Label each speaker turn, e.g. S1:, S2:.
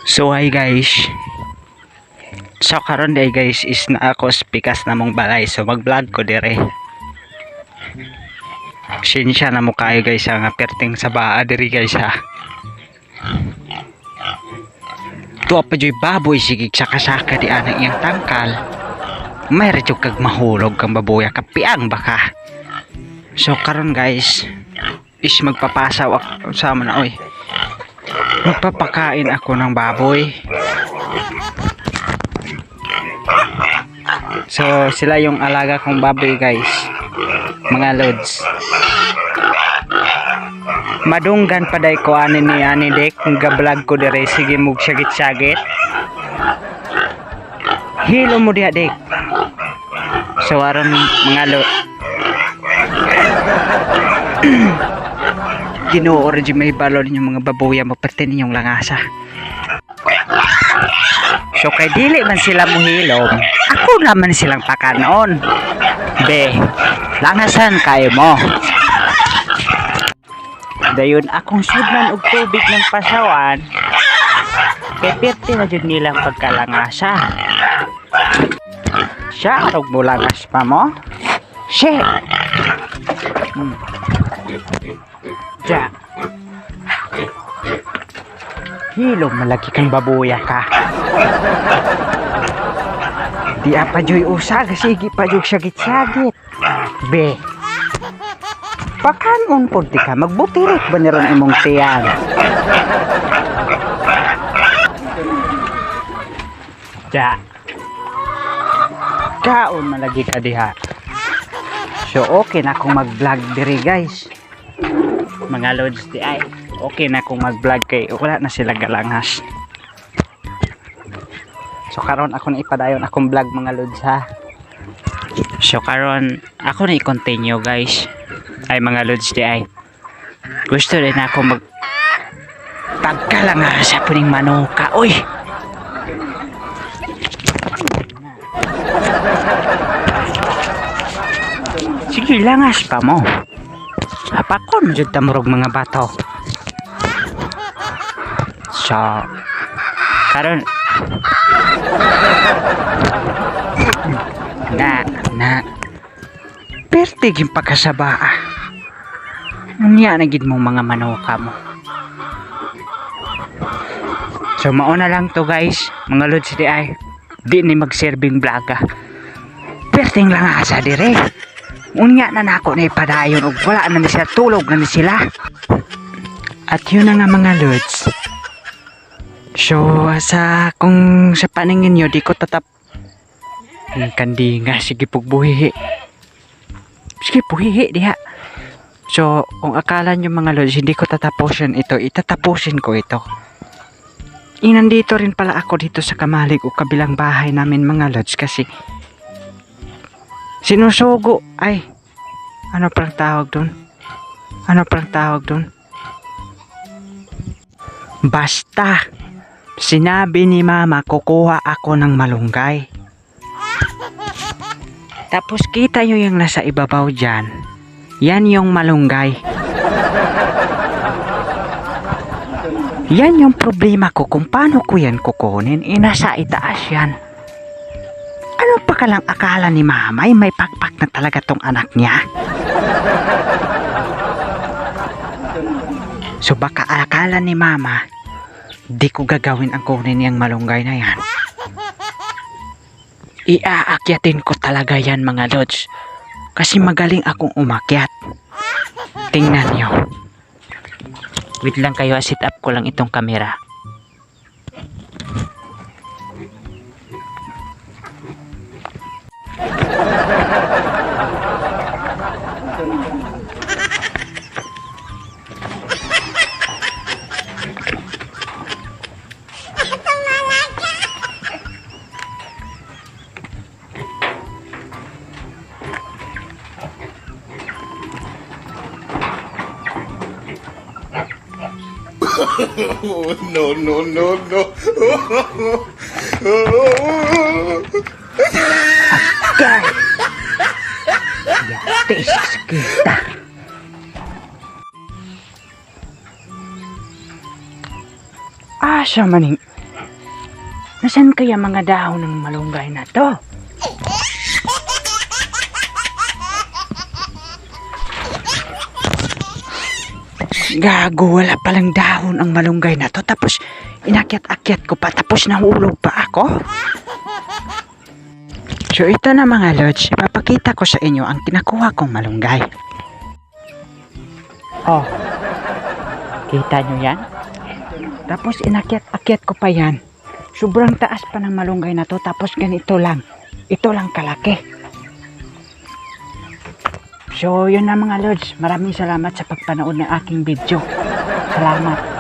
S1: So hi guys. So karon day guys is na ako sa pikas namong balay. So mag-vlog ko dire. Sinsya na mo kayo guys nga perting sa baa diri guys ha. Tuwa pa joy baboy sige saka-saka di anang iyang tangkal. May radyo kag mahulog kang baboya kapiang baka. So karon guys is magpapasaw ako sama na oy. Magpapakain ako ng baboy. So sila yung alaga kong baboy guys. Mga lods. Madunggan paday ko ani ni ani dek nga vlog ko dire sige mug sagit-sagit. Hilo mo diha dek. So aron mga lo Ginoo ra jud may balon yung mga baboya mo pati ninyong langasa. So kay dili man sila muhilom, ako naman silang pakanoon. Be, langasan kayo mo. Dayon akong sudlan og tubig ng pasawan. Kay pirti na jud nilang pagkalangasa. Siya arog mo langas pa mo? Shit. Ja. Hilom malagi kang baboya ka. Di apa joy usag, sige pa joy sagit-sagit. Be. Pakanon pod ti ka, magbutirik ba ni ron imong tiyan? Ja. Kaon malagi ka diha. So okay na akong mag-vlog diri guys. Mga lods di ay. Okay na akong mag-vlog kay wala na sila galangas. So karon ako na ipadayon akong vlog mga lods ha. So karon ako na i-continue guys. Ay mga lods di ay. Gusto rin ako mag pagkalangasa puning manuka. Uy! Sige, langas pa mo. Hapakon jud tamrog mga bato. So karon na na perti gyud pagkasabaa. Unya na gid mong mga manuka mo. So mauna lang to guys, mga lods di ay. Di ni magserbing vlog. Perting lang asa dire. Unya na nako na ipadayon og wala na ni sila, tulog na ni sila. At yun na nga mga lods. So sa kung sa paningin nyo di ko tatap ang kandinga sige pugbuhihi. Sige puhihi diha. So kung akala nyo mga lods hindi ko tatapusin ito, itatapusin ko ito. Nandito rin pala ako dito sa kamalig o kabilang bahay namin mga lods kasi sinusugo. Ay, ano palang tawag dun? Ano palang tawag dun? Basta, sinabi ni mama kukuha ako ng malunggay. Tapos kita nyo yung nasa ibabaw dyan. Yan yung malunggay. Yan yung problema ko kung paano ko yan kukunin. Eh, nasa itaas yan. Ano pa kalang akala ni mama ay may pakpak na talaga tong anak niya? So baka akala ni mama, di ko gagawin ang kunin niyang malunggay na yan. Iaakyatin ko talaga yan mga lods. Kasi magaling akong umakyat. Tingnan nyo. Wait lang kayo, sit up ko lang itong camera.
S2: Oh, no, no, no, no.
S1: Agay! Yate, kita. Asa maning Nasaan kaya mga dahon ng malunggay na to? Gago, wala palang dahon ang malunggay na to. Tapos, inakyat-akyat ko pa. Tapos, nahulog pa ako. So, ito na, mga lods. Ipapakita ko sa inyo ang kinakuha kong malunggay. Oh, kita nyo yan? Tapos, inakyat-akyat ko pa yan. Sobrang taas pa ng malunggay na to. Tapos, ganito lang. Ito lang kalaki. So, yun na, mga lods. Maraming salamat sa pagpanood ng aking video. Salamat.